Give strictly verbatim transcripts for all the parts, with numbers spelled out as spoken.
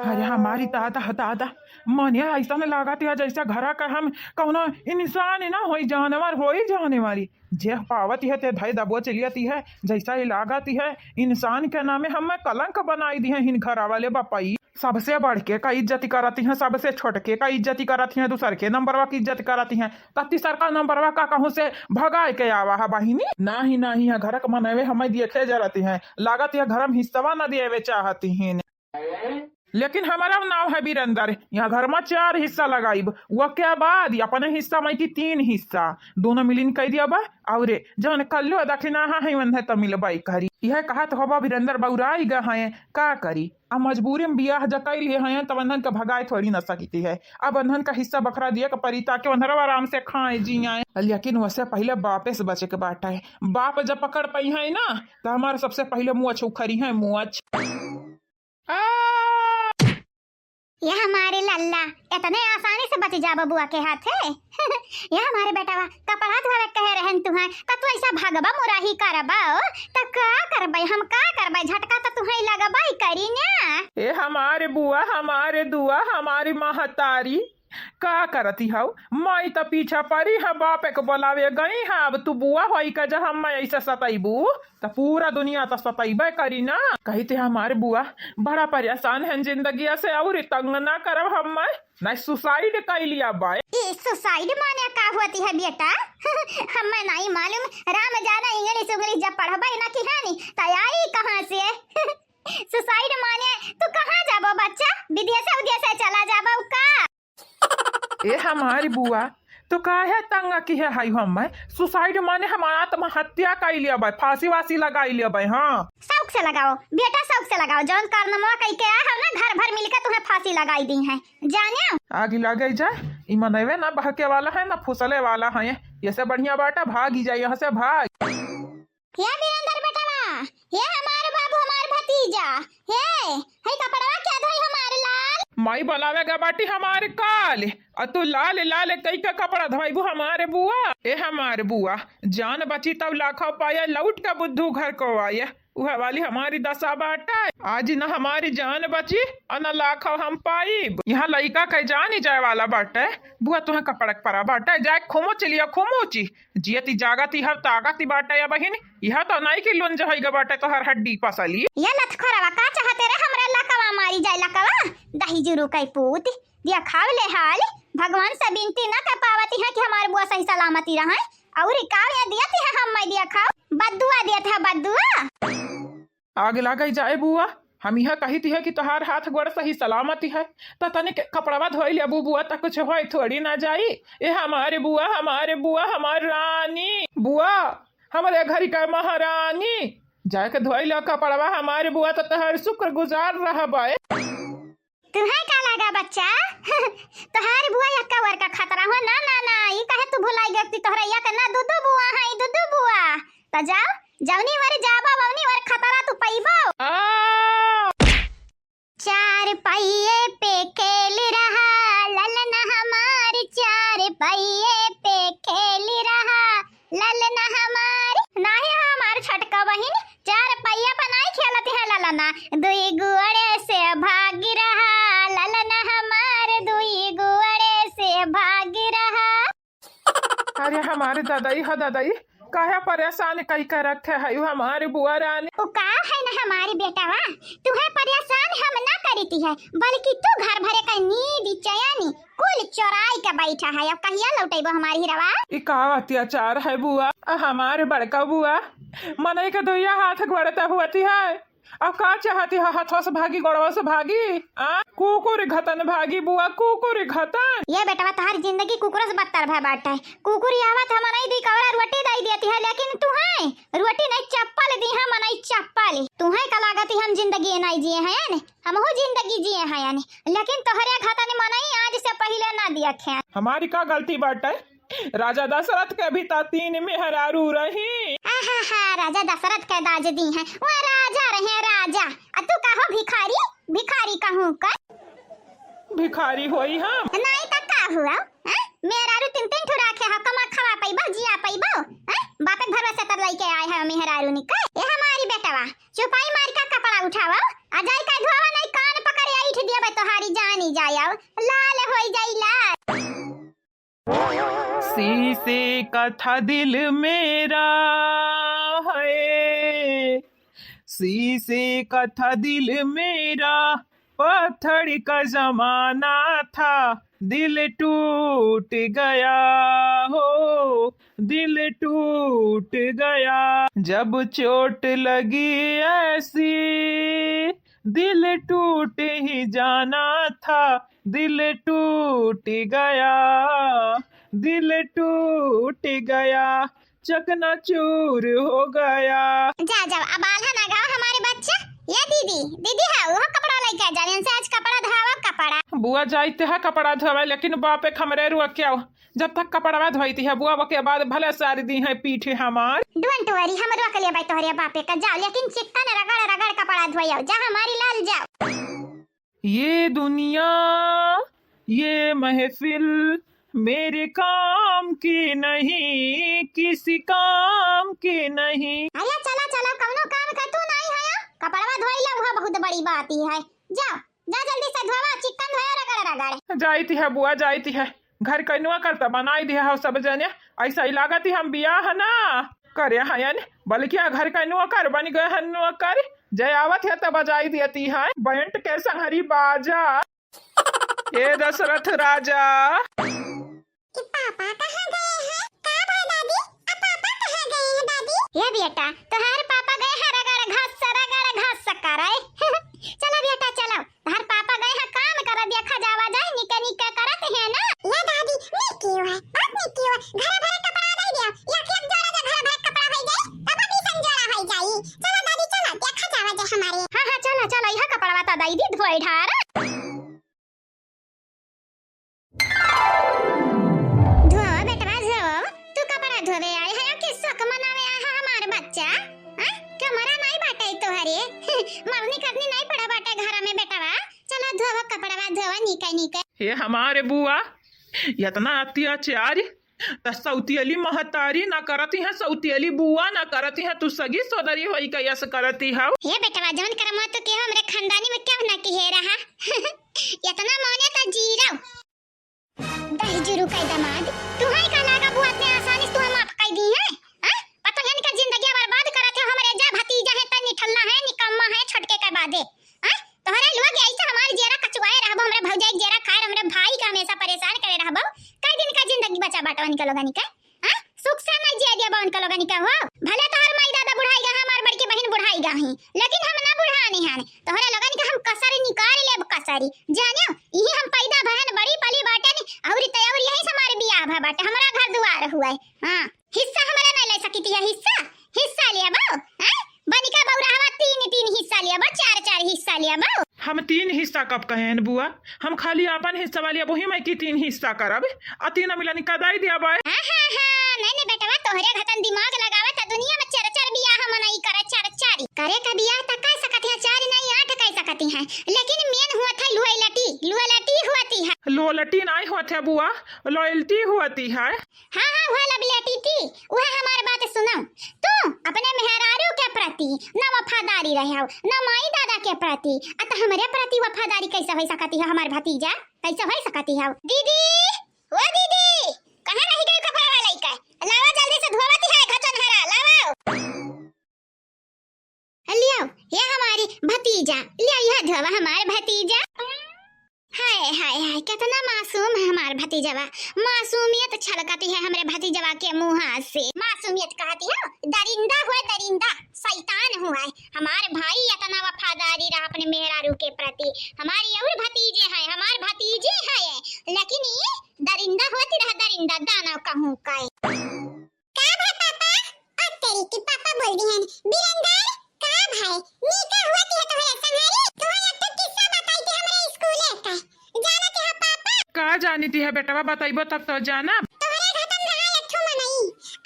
अरे हमारी दादा, दादा, मने ऐसन लागत है जैसे घरा का हम कौनो इंसान ना होई, जानवर होई जाने वाली। जे पावत है ते धई दबोच लियत है, जैसा ही लागत है इंसान के नामे हमें कलंक बनाई दिहे हिन घरा वाले बपई। सबसे बढ़ के का इज्जत करत है, सबसे छोटके का इज्जत करत है, दूसर के नंबरवा की इज्जत करत है। त तीसरका नंबरवा का कहूँ से भगाए के आवा है बहिनी। नाही, नाही, यहाँ घर के मनवे हमें देखे जरत हैं, लागत है घर में हिस्सवा न देवे चाहती हैं। लेकिन हमारा नाम है वीरेंद्र, यहाँ घर में चार हिस्सा लगाइब, वो के बाद अपने हिस्सा में की तीन हिस्सा दोनों मिलिन कह दिया बा। और जौन कल्लो दक्षिणा है वन्हे तो मिलबाई करी। यह कहत होबा वीरेंद्र बौराई गा हैं, का करी? अब मजबूरी में बियाह जकई लिए हैं, तब वन्हन के भगाए थोड़ी न सकती है। अब वन्हन का हिस्सा बखरा दिए के परी, ताकि वन्हरा आराम से खाए जियाए। लेकिन वसे पहले बापे से बचे के बाटा है। बाप जब पकड़ पाई है ना, तो हमारे सबसे पहले मुँह उखरी है, मुँह। आ! ये हमारे लल्ला, इतने आसानी से बच जा बबुआ के हाथे। ये हमारे बेटवा, कपड़ा धोवे कहे रहन तुहैं, त तू ऐसा भगबा मुराही करबा, त का करबै, हम का करबै, झटका त तुहैं लगबै करी ना। ए हमारे बुआ, हमारे दुआ, हमारी महतारी, का करती हौ? माई त पीछा परी है, बापे के बोलावे गई है, अब तू बुआ होई का जब हम मैं ऐसे सतैबू, त पूरा दुनिया त सतैबे करी ना। कही थे हमारे बुआ, बड़ा परेशान है जिंदगिया से, और तंग ना करब हम मैं। नहीं suicide कर लिया बाय। ई suicide माने का होती है बेटा? हमें नहीं मालूम। राम जाना English उंग्लिश जब पढ़बे ना की है नी, त आई कहाँ से? Suicide माने तू कहाँ जाबो बच्चा? विदेशे उदेशे चला जाबो का? ए हमारी बुआ, तो काहे तंग की है हाई हम मैं? Suicide माने हम आत्महत्या कर लिया बाय, फांसी वासी लगाई लिया बाय, हाँ। शौक से लगाओ बेटा, शौक से लगाओ। जौन कारनामा कई के आए हो ना, घर भर मिलके तुम्हें फांसी लगाई दी है, जाने। आग लगे जाए, ई मनवे ना बहके वाला है, ना फुसले वाला है। ये से बढ़िया बाटा, भागी जाए यहाँ से, भाग। हे वीरेंद्र बेटवा, हे हमार बाबू, हमार भतीजा, हे, हे कपड़वा क्या धोई हमार लाल? माई बोलावे गा बाटी हमार काल, आ तू लाल लाल कई का कपड़ा धोइबू हमारे बुआ। ए हमारे बुआ, जान बची तब लाखों पाया, लौट का बुद्धू घर को आया। उहे वाली हमारी दशा बाटे। आज न हमारी जान बची और न लाखों हम पाइब। यहाँ लइका के जान ही जाए वाला बाटे। बुआ तुहे कपड़क परा बाटे, जाए खुमुच लिया, खुमुची। जियती जागती हर ताकती बाटे या बहिन। यह तो नहीं कि लुंज होइगा बाटे तोहर हड्डी पसली। ये लतखोरवा का चाहते रे हमरे लकवा मारी जाए लकवा। दही जुरू कई पूत। दिया खाव ले हाल। भगवान से बिनती न कर पावती है कि हमार बुआ सही सलामती रहे। और का ये दियती है हम मैं दिया खाव। बद्दुआ दियत है बद्दुआ। आग लागे जाए बुआ, हम यह कहित है कि तोहार हाथ गोड़ सही सलामत है, त तनिक कपड़वा धोई लेबू बुआ, त कुछ होए थोड़ी ना जाई। ए हमारे बुआ, हमारे बुआ, हमार रानी, बुआ, हमरे घर का महारानी, जाके धोई ले कपड़वा हमारे बुआ, त तोहार शुक्रगुजार रहबे। तुहे का लागा बच्चा? तोहार बुआ यक्का वर का खतरा हो? ना, ना, ना, ई काहे तू भुलाई गई कि तोहरा यक्का ना दू दू बुआ है, ई दू दू बुआ। त जाओ, जौनी वर जाबा, वौनी वर खतरा तू पइबो। आ! चार पहिए पे खेल रहा ललन हमार, चार पहिए पे खेल रहा ललन हमार। नाही हमार छोटका बहिन, चार पहिया पे नाही खेलत है ललना, दुई गोड़े से भाग रहा ललन हमार, दुई गोड़े से भाग रहा। अरे हमारे दादाई, हा दादाई, काहे परेशान कई के रखे है हमारी बुआ रानी? उ का है ना हमारी बेटवा, तुहे परेशान हम ना करीती है, बल्कि तू घर भरे का नींद चैनी कुल चोराई के बैठा है। अब कहिया लौटेबो हमारी हिरवा? ई का अत्याचार है बुआ, आ हमारे बड़का बुआ मनई के दुइया हाथ गोड़ता हुअती है। अब का चाहती है, हाथों से भागी, गोड़वा से भागी? आ? कुकुर घतन भागी बुआ, कुकुर घतन। ये बेटवा, तोहार जिंदगी कुकुर से बदतर भय बाटे। कुकुर आवत है, मनई दी कवरा रोटी दई देती है, लेकिन तुहे रोटी नहीं, चप्पल दी है, मनई चप्पल। तुहे का लागत है हम जिंदगी नहीं जिए हैं, हमहू जिंदगी जिए हैं, लेकिन तोहरे घतन मनई आज से पहले ना देखे। हमारी का गलती बाटे? राजा दशरथ के भी त तीन मेहरारू रही। आहा हा, राजा दशरथ के दाज दी हैं, वो राजा रहे राजा। आ तू कहो भिखारी, भिखारी कहूँ का? भिखारी होई हम? नहीं त का हुआ? हैं? मेहरारू तीन तीन ठो राखे हो, कमा खवा पइबो, जिया पइबो? हैं? बापे भरोसे तर लइके आए हो मेहरारू निकल। ए हमारी बेटवा, चुपाई मार का कपड़ा उठावा, आ जाई का धोवा नहीं, कान पकड़े ऐठ दिया बे तोहारी जानी जाया, लाल होई जाई लाल। शीशे का था दिल मेरा है, शीशे का था दिल मेरा, पत्थर का जमाना था, दिल टूट गया हो, दिल टूट गया। जब चोट लगी ऐसी, दिल टूट ही जाना था, दिल टूट गया, दिल टूट गया, चकनाचूर हो गया। जा, जा, अब आल्हा ना गावा हमारे बच्चा। या दीदी, दीदी है, वो कपड़ा लेके आ जा, इनसे आज कपड़ा धोवा, कपड़ा। बुआ जाइत है कपड़ा धोवे, लेकिन बापे खमरे रुआ क्या, जब तक कपड़वा धोइत है बुआ, ओके बाद भले सारी दी है पीठे हमार। Don't worry, हम रुआ के लिए भाई तोहरे बापे का जाओ, लेकिन चिक्कन रगड़ रगड़ कपड़ा धोयो, जा हमारी लाल जाओ। ये दुनिया, ये महफिल मेरे काम की नहीं, किसी काम की नहीं। अरे चला, चला, कौनो काम का तू नहीं है, कपड़वा धोई ला, वह बहुत बड़ी बात ही है। जाओ, जा जल्दी से धोवा, चिक्कन धोया रगड़ रगड़। जाइत है बुआ, जाइत है, घर कनुआ कर त बनाई दिया हो सब जने, ऐसा ही लागत ही हम बियाह ना करे हयन, बल्कि घर कनुआ कर बन गए हन नौकर। जय आवत है त बजाई देती है बैंड के संहरी बाजा। ए दशरथ राजा। कि पापा कहाँ गए हैं? का भा दादी? अब पापा कहाँ गए हैं दादी? ये बेटा, तोहार पापा गए हैं रगड़ घास, रगड़ घास करे। चलो बेटा, चलो, तोहार पापा गए हैं काम करे, देखा जावा जाए, निके निके करत है ना। ये दादी, निके हुआ, बहुत निके हुआ, घर भरे कपड़ा दे दिया, एक एक जोड़ा जो घर भरे कपड़ा हो जाए, तब भी सन जोड़ा हो जाए। चलो दादी, चलो, देखा जावा जाए हमारे। हाँ, हाँ, चलो, चलो, यह कपड़ा तो दे दी, धोए ढार। धोवा बेटवा, धोवा, तू कपड़ा धोवे आए है कि शौक मनावे आए है हमार बच्चा? हाँ? कमरा नहीं बाटे तोहरे? मरनी करनी नहीं पड़ा बाटे घर में बेटवा। चला धोवा कपड़वा, धोवा निके निके। हे हमारे बुआ, इतना अत्याचार त सौतियली महतारी ना करती है, सौतियली बुआ ना करती है, तू सगी सोदरी होई का यस करती हौ। हे बेटवा, जौन करम तू के हमरे खानदानी में क्यों ना किहे रहा। इतना मौने त जीरो। दही जुरू का दमाद, तुहई का लागा बुआ इतने आसानी से तुहई माफ कर दी है? हाँ? पता है इनका जिंदगी बर्बाद करत है, हमरे जा भतीजा है त निठल्ला है, निकम्मा है, छोटके के बादे। हाँ? तोहरे लोग ऐसे हमारे जेरा कचुआए रहबो, हमरे भौजाई के जेरा खाए, हमरे भाई का हमेशा परेशान करे रहबो। कई दिन का जिंदगी बचा बाटो इनका लोगन के? हाँ? सुख से नहीं जिया दिया बा उनका लोगन के हो। भले तोहर माई दादा बुढ़ाई गा, हमार बड़की बहिन बुढ़ाई गा ही, लेकिन हम ना बुढ़ानी हन। तोहरे लोगन के हम कसरी निकाल लेब, कसरी। जानियो, इही हम पैदा भयन, बड़ी पली बाटन, अउरी त अउरी यही से हमारे बियाह भा बाटे, हमरा घर दुआर हुआ है। हाँ, हिस्सा हमरा नहीं ले सकी थी, हिस्सा, हिस्सा लिया बा, हाँ? बनिका बौराहवा तीन तीन हिस्सा लिया बा, चार चार हिस्सा लिया बा। हम तीन हिस्सा कब कहे हैं बुआ? हम खाली आपन हिस्सा वाली अब वही मैं की तीन हिस्सा करब, आ तीन मिलन का दाई दिया बा। हाँ, हाँ, हाँ, नहीं, नहीं बेटवा, तोहरे घटन दिमाग लगावे त दुनिया में चार चार बियाह मनई करे, चार चार। करे का बियाह त कर सकत है, चार नहीं आठ कर सकती हैं, लेकिन मेन हुआ था loyalty, loyalty होती है। Loyalty नहीं होत है बुआ, loyalty होती है। हाँ, हाँ, वह लबलेटी थी, वह हमार बात सुनो। तू अपने मेहरारू के प्रति न वफादारी रहे हो, न माई दादा के प्रति, अत हमरे प्रति वफादारी कैसे हो सकती है हमार भतीजा? कैसे हो सकती है? दीदी, ओ दीदी, कहाँ रह गई कपड़ा वाला लइका? लावा जल्दी से धोवती है घचन हरा, लावा। लियाओ, ये हमारी भतीजा, लियाओ, यह धोवा हमार भतीजा। हाय, हाय, हाय, कितना मासूम है हमार भतीजवा। मासूमियत छलकती है हमरे भतीजवा के मुँह से। मासूमियत कहती हो? दरिंदा हुआ, दरिंदा, शैतान हुआ है। हमार भाई इतना वफादारी रहा अपने मेहरारू के प्रति। हमारी और भतीजे हैं, हमार भतीजे हैं, लेकिन ये दरिंदा होती रहा, दरिंदा, दानव कहूँ का। का भा पापा? आ तेरी की पापा बोल दिहन, "बिरंदर, का भाई, नीका हुआ कि है तोहरे संहारी? तोहरे एक ठो किस्सा बताई थी हमरे स्कूले का। जाना के है पापा?" का जानी थी है बेटवा, बताइबो तब तो जाना। तोहरे घटन रहा एक ठो मनई,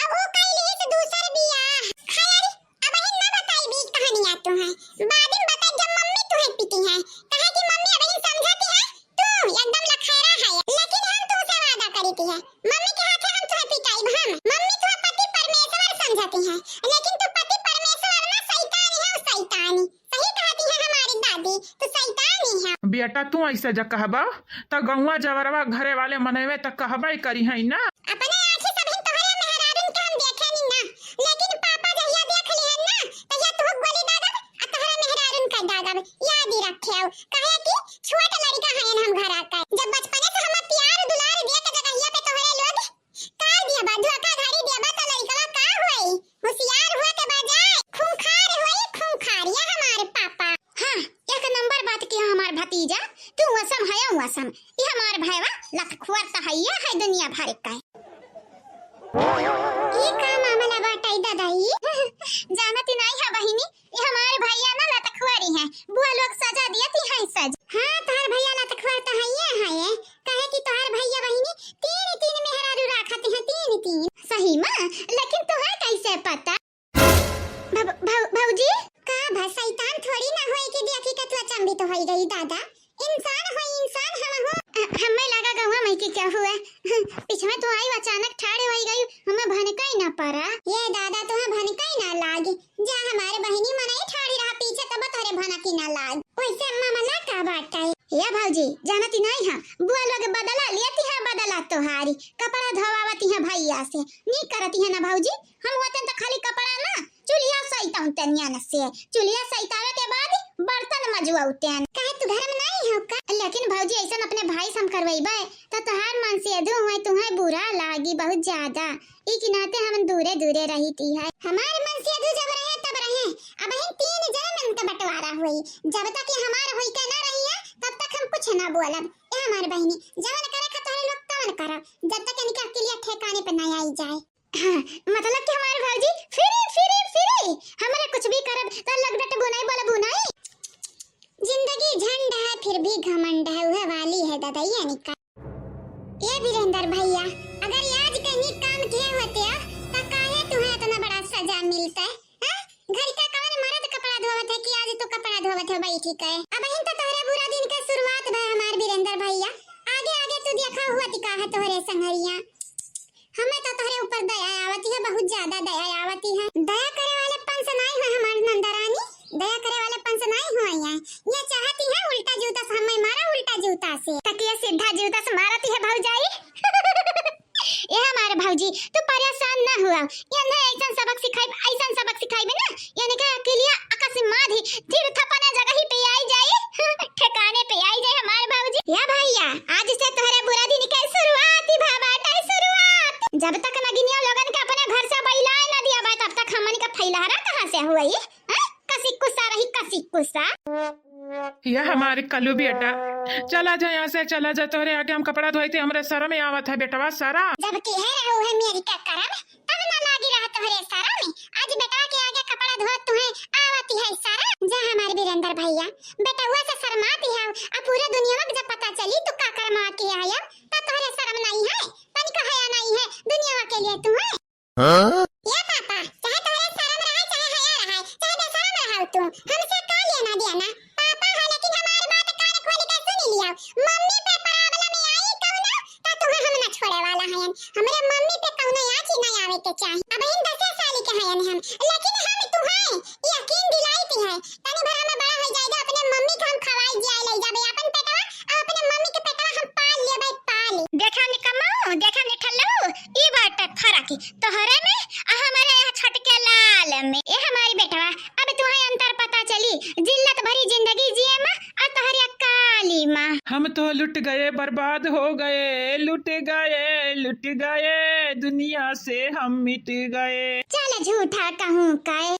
अब वो कई लिहिस दूसर बियाह। खैर, अब ही ना बताई भी कहानियाँ तू है, बाद में बताई जब मम्मी तुहे पीटी है, कहे कि मम्मी अब ही समझती है, तू एकदम लखेरा है, लेकिन हम तुहसे वादा करी थी है, मम्मी के हाथे हम तुहे पिटाई हम। मम्मी तुहे पति परमेश्वर समझती है, लेकिन तू पति परमेश्वर ना, शैतान है, शैतानी। सही कहती है बेटा, तू ऐसे ज कहबा, त गौवा जवरवा घरे वाले मनवे त कहबे करिहैं ना। अपने आँखी से भी तोहरे मेहरारून के हम देखे नी ना, लेकिन पापा जहिया देख लिहन ना, तहिया तू गोली दागब, आ तोहरे मेहरारून का दागब। याद ही रखे हो, कहे कि छोट लड़का हयन हम घरा का। जब बचपने से हम प्यार दुलार दिया के जगहिया पे तोहरे लोग का दिया बा, धोखाधड़ी दिया बा, तो लड़कवा का होई? होशियार हुआ के बजाय खूंखार होई, खूंखार, या हमार पापा। हाँ, एक नंबर बात किया हमार भतीजा, तू वसम है वसम, ये हमार भाईवा लतखुआर तो है, ये है दुनिया भर का। ई का मामला बाटै दादा ई? जानती नहीं है बहिनी, ये हमार भैया ना लतखुआरी है, बुआ लोग सजा दिया थी है सज। हाँ, तोहर भैया लतखुआर तो है ये है ये, कहे कि तोहर भैया बहिनी तीन तीन मेहरारू राखत हैं, तीन तीन। सही में, लेकिन तोहर कैसे पता? भौ-, भौ-, भौजी? का भा, शैतान थोड़ी ना होए कि देखी के तू अचंभित होई गई दादा। इंसान होई, इंसान हम हो। अ, हमें लगा गौवा में कि क्या हुआ? पीछे में तू आई अचानक ठाड़े होई गई, हमें भनकाई ना पड़ा। ये दादा, तुम्हें भनकाई ना लाग। जा हमारे बहिनी मनई ठाड़ी रहा पीछे, तब तोहरे भनकी ना लाग। वैसे मामला का बात है? या भौजी, जानती नहीं है, बुआ लोग बदला लेती है, बदला तोहारी। कपड़ा धोवावती है भैया से, नी करती है ना भौजी? हम होतेन त खाली कपड़ा ना, चुलिया सैतौतेन यान से। चुलिया सैतावे के बाद बर्तन मजुआउतेन। काहे तू घर में नहीं हो का? लेकिन भौजी, ऐसन अपने भाई से हम करवैबे, त तोहार मनसेधु हुए तुम्हें बुरा लागी बहुत ज्यादा। ई के नाते हम दूरे दूरे रही थी है। हमार मनसेधु जब रहे तब रहे, अब हम तीन जन्म इनका बंटवारा हुई। जब तक ये हमार होई के ना रही है, तब तक हम कुछ ना बोलब। ए हमार बहिनी, जवन करे का तोहरे लोग तवन करो, जब तक इनके अकेलिया ठिकाने पे ना आई जाए। हाँ, मतलब कि हमार भौजी free, free, free, हमरा कुछ भी करब, तो लग डट बुनाई बोला बुनाई। जिंदगी झंड है, फिर भी घमंड है, उहे वाली है दादा, ये निका। ये वीरेंद्र भैया, अगर आज कहीं काम किए होते, तो काहे तुम्हें इतना बड़ा सजा मिलता है? हैं? घर का कवन मर्द कपड़ा धोवत है कि आज तू कपड़ा धोवत है बैठी के? अब ही तो तोहरे बुरा दिन के शुरुआत भा हमार वीरेंद्र भैया, आगे आगे तू देखा हुआ तिका है तोहरे संगरिया। हमें तो तोहरे ऊपर दया आवती है, बहुत ज्यादा दया आवती है। दया करे वाले पंस नाई हो हमार नंदरानी, दया करे वाले पंस नाई हो यहाँ। ये चाहती है उल्टा जूता से हमें मारा, उल्टा जूता से। तकिया सीधा जूता से मारती है भौजाई। ए हमार भौजी, तू परेशान ना हुआ, ये ना ऐसन सबक सिखाई, ऐसन सबक सिखाई में ना, यानी कि अकेलिया अकस्मात ही तीर थपना जगह ही पे आई जाए, ठिकाने पे आई जाए हमार भौजी। या भैया, आज से तोहरा बुरा दिन के शुरुआत ही भा बाटे, शुरुआत। जब तक नगिनिया लोगन के अपने घर से बैलाए ना दिया बा, तब तक हमन का फैलहरा कहाँ से हुई? हैं? कसी कुसा रही, कसी कुसा। या हमार कलू बेटा, चला जा यहाँ से, चला जा, तोहरे आगे हम कपड़ा धोई थे, हमरे शरम आवत है बेटवा, शरम। जब किहे रहो है मेरी का करम, तब ना लागी रहा तोहरे शरम। आज बेटवा के आगे कपड़ा धोत तुहे आवती है शरम। जा हमार वीरेंद्र भैया, बेटवा से शर्माती है, अब पूरे दुनिया में जब पता चली तू का करमा के आया, तो तोहरे शरम नहीं है, तनिको हया नहीं है दुनिया के लिए तुम्हें। हाँ? या पापा, चाहे तोहरे शरम रहे, चाहे हया रहे, चाहे बेशरम रहो तू, हमसे का लेना देना? पापा है, लेकिन हमारी बात कान खोल के सुन लिया। मम्मी पे problem आई कौनो, तो तुम्हें हम ना छोड़े वाला हयन। हमरे मम्मी पे कौनो आँच ना आवे के चाही। अब इन दसे साल के हयन हम, लेकिन हम तुम्हें यकीन दिलाइत है, तनी भर हमें बड़ा हो जाएगा, अपने मम्मी के हम खवाई जियाए ले जाबे अपन पेटवा, और अपने मम्मी के पेटवा हम पाल लेबे, पाल। देखा निकम्मो, देखा निठल्लो, ई बाटे फरक तोहरे में आ हमारे यहाँ छोटके लाल में। ए हमारी बेटवा, अब तुहे अंतर पता चली, जिल्लत भरी जिंदगी जिए में आ तोहरे काली माँ। हम तो लुट गए, बर्बाद हो गए, लुट गए, लुट गए, दुनिया से हम मिट गए। चल झूठा कहूँ कहे।